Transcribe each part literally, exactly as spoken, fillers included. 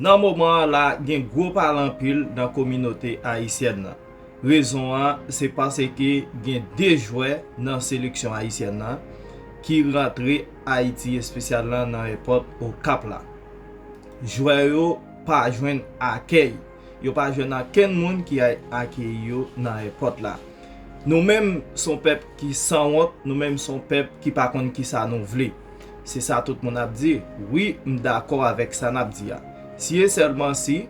Nan moman an la, gen gwo pale anpil nan kominote ayisyèn nan. Rezon an, se paske gen de jwè nan seleksyon ayisyèn nan ki rantre Ayiti, espesyalman nan èpòt Okap la. Jwè yo pa jwenn akèy. Yo pa jwenn okenn moun ki ay akeyi yo nan èpòt la. Nou menm se yon pèp ki sanwont, nou menm se yon pèp ki pa konn kisa nou vle. Se sa tout moun ap di. Wi, m dakò avèk sa n ap di a. Si e sèlman si,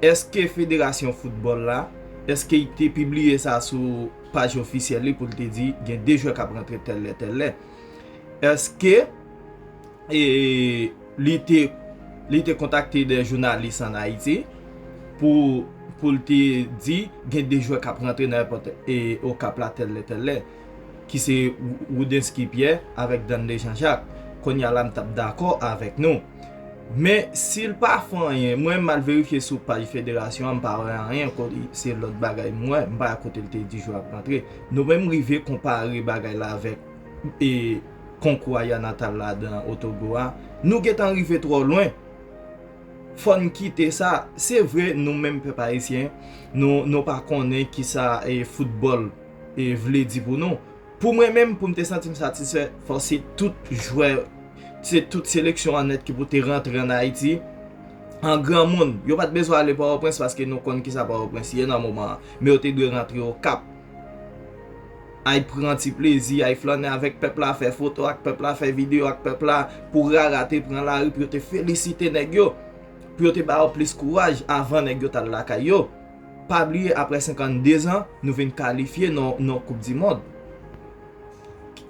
èske federasyon foutbòl la, èske l te pibliye sa sou paj ofisyèl li pou l te di gen de jwè k ap rantre tèl lè, tèl lè? Èske e, li te li te kontakte de jounalis an Ayiti pou pou l te di gen de jwè k ap rantre nan èpòt e, Okap la tèl lè tèl lè, ki se Wou- Woudensky Pierre avèk Danley Jean Jacques. Kounye a la m t ap dakò avèk nou. Men si l pa fè anyen, mwen m al verifye sou paj federasyon an, m pa wè anyen, se lòt bagay m wè, m pa wè kote l te di jwè ap rantre. Nou menm rive konpare bagay la avèk e konkou Aya Natal la dan Otogo a. Nou gentan rive twò lwen. Fò n kite sa. Se vre, nou menm pèp ayisyen, nou, nou pa konnen kisa e, foutbòl e, vle di pou nou. Pou mwen menm, pou m te santi m satisfè, fò se tout jwè, se tout seleksyon an nèt ki pou te rantre an Ayiti an granmoun. Yo pa t bezwen ale Pòtoprens paske nou konn kisa Pòtoprens ye nan moman an. Men yo te dwe rantre Okap. Ay pran ti plezi, ay flannen avèk pèp la, fè foto ak pèp la, fè videyo ak pèp la, pou rara te pran lari, pou yo te felisite nèg yo, pou yo te ba yo plis kouraj avan nèg yo t al lakay yo. Pa bliye, apre senkannde zan, nou vin kalifye nan nan Koup di Mond.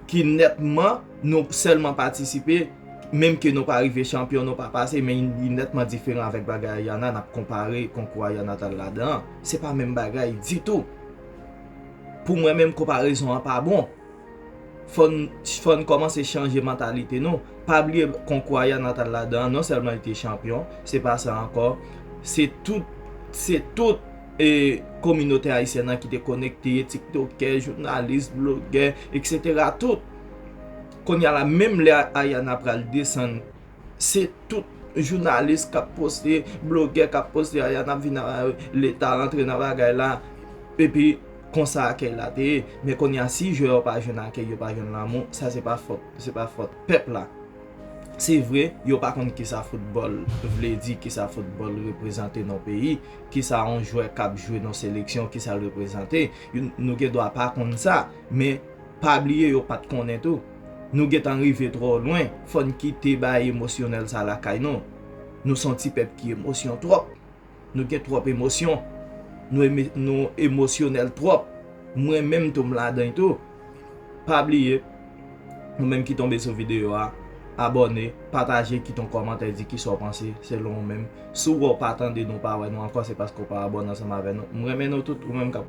Ki nètman, nou sèlman patisipe, menm ke nou pa rive chanpyon, nou pa pase, men li nètman diferan avèk bagay Ayana, n ap konpare konkou Ayana t al ladan an. Se pa menm bagay ditou. Pou mwen menm, konparezon an pa bon. Fò n, fò n kòmanse chanje mantalite nou. Pa bliye konkou Ayana t al ladan an, non sèlman li te chanpyon, se pa sa ankò. Se tout, se tout e, kominote ayisyèn nan ki te konekte, tiktokè, jounalis, blogè, etsetera. Tout. Kounye a la, menm lè Ayana pral desann, se tout jounalis k ap poste, blogè k ap poste, Ayana ap vin a, Leta rantre nan bagay la, epi konsa akèy la te ye. Men kounye a, si jwè yo pa jwenn akèy, yo pa jwenn lanmou, sa se pa fòt, se pa fòt pèp la. Se vre, yo pa konn kisa foutbòl vle di, kisa foutbòl reprezante nan peyi, kisa yon jwè k ap jwe nan seleksyon, kisa l reprezante. Yo- Nou gen dwa pa konn sa, men pa bliye yo pa t konnen tou. Nou gentan rive twò lwen, fò n kite bagay emosyonèl sa lakay nou. Nou se yon ti pèp ki emosyon twòp. Nou gen twòp emosyon. Nou, eme- nou emosyonèl twòp. Mwen menm tou m ladan tou. Pa bliye, ou menm ki tonbe sou videyo a, abòne, pataje, kite yon kòmantè, di kisa w panse, selon ou menm. Si w wè w pa tande nou, pa wè nou ankò, se paske w pa abòne ansanm avè nou. M renmen nou tout, ou menm k ap